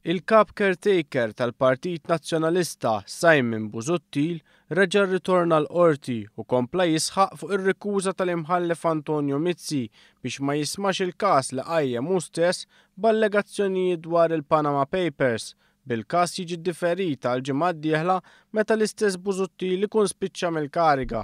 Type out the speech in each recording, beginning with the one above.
Il-Kap Caretaker tal-Partit Nazzjonalista Simon Busuttil reġa' rritorna l-Qorti u kompla jisħaq fuq ir-rikuża tal-Imħallef Antonio Mizzi biex ma jismax il-każ li qajjem hu stess b'allegazzjonijiet dwar il-Panama Papers, bil-każ jiġi differit għall-ġimgħa d-dieħla meta l-istess Busuttil ikun spiċċa mill-kariga.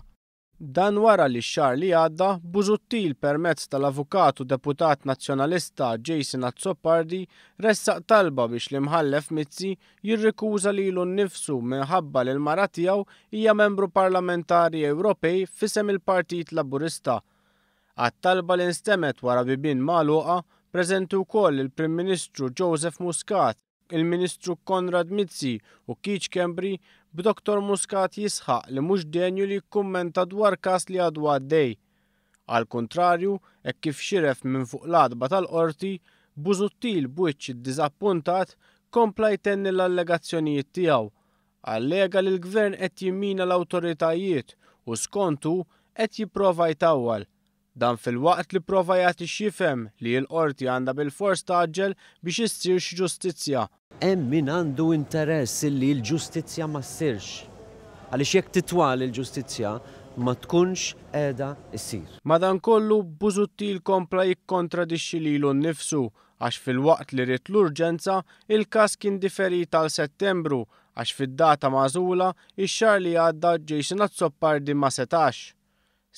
Dan wara li x-xahar li għadda, Busuttil permezz tal-Avukat u Deputat Nazzjonalista Jason Azzopardi ressaq talba biex l-Imħallef Mizzi jirrikuża lilu nnifsu minħabba li l-mara tiegħu hija Membru Parlamentari Ewropej f'isem il-Partit Laburista. Għat-talba li nstemgħet wara bibien magħluqa, preżenti wkoll il-Prim Ministru Joseph Muscat, il-Ministru Konrad Mizzi u Keith Schembri, b'Dottor Muscat jisħaq li mhux denju li jikkummenta dwar każ li għadu għaddej. Għall-kuntrarju, hekk kif xiref minn fuq l-għatba tal-Qorti, Busuttil b'wiċċ iddiżappuntat kompla jtenni l-allegazzjonijiet tiegħu. Allega li l-Gvern qed jimmina l-awtoritajiet u skont hu qed jipprova jtawwal. Dan filwaqt li prova jagħti x'jifhem li l-Qorti għandha bilfors tgħaġġel biex issir xi ġustizzja. Hemm min għandu interess illi l-ġustizzja ma ssirx. Għaliex jekk titwal il-ġustizzja ma tkunx qiegħda ssir. Madankollu, Busuttil kompla jikkontradixxi lilu nnifsu għax filwaqt li ried l-urġenza, il-każ kien diferit għal Settembru għax fid-data magħżula, ix-xahar li għadda Jason Azzopardi ma setax.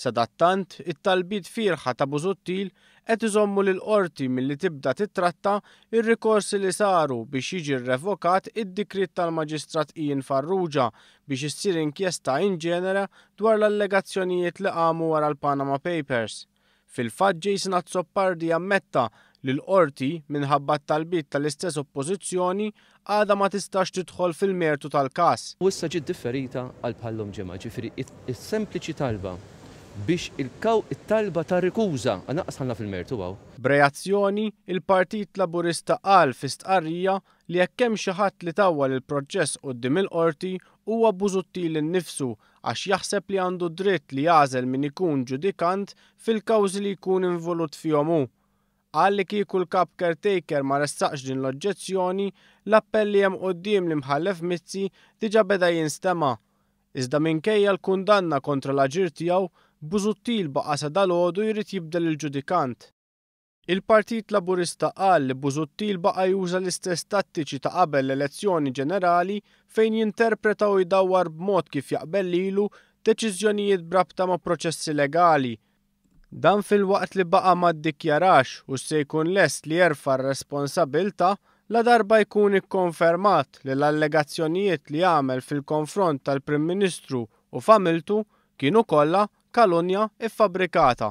Sadattant, it-talbiet fierħa ta' Busuttil qed iżommu lill-Qorti milli tibda tittratta r-rikorsi li saru biex jiġi rrevokat id-dikriet tal-Maġistrat Ian Farrugia biex issir inkjesta in genere dwar l-allegazzjonijiet li qamu wara l-Panama Papers. Fil-fatt Jason Azzopardi ammetta li l-Qorti, minħabba t-talbiet tal-istess Oppożizzjoni, għadha ma tistax tidħol fil-mertu tal-każ. U issa ġiet differita għal bħal-lum ġimgħa, ġifieri s-sempliċi talba biex it-talba ta' rikuża, lanqas dħalna fil-mertu hawn. B'reazzjoni, il-Partit Laburista qal fi stqarrija li jekk hemm xi ħadd li tawwal il-proċess quddiem il-Qorti huwa Busuttil innifsu għax jaħseb li għandu dritt li jagħżel min ikun ġudikant fil-kawżi li jkun involut fihom hu. Qal li kieku l-Kap Caretaker ma ressaqx din l-oġġezzjoni, l-appell li hemm quddiem l-Imħallef Mizzi diġà beda jinstema'. Iżda minkejja l-kundanna kontra l-aġir tiegħu, Busuttil baqa' sa dalgħodu jrid jibdel il-ġudikant. Il-Partit Laburista qal li Busuttil baqa' juża l-istess tattiċi ta' qabel l-elezzjoni ġenerali fejn jinterpreta u jdawwar b'mod kif jaqbel lilu deċiżjonijiet b'rabta ma' proċessi legali. Dan filwaqt li baqa' ma ddikjarax hux se jkun lest li jerfa' r-responsabilità ladarba jkun ikkonfermat li l-allegazzjonijiet li għamel fil-konfront tal-Prim Ministru u familtu kienu kollha kalunja iffabbrikata.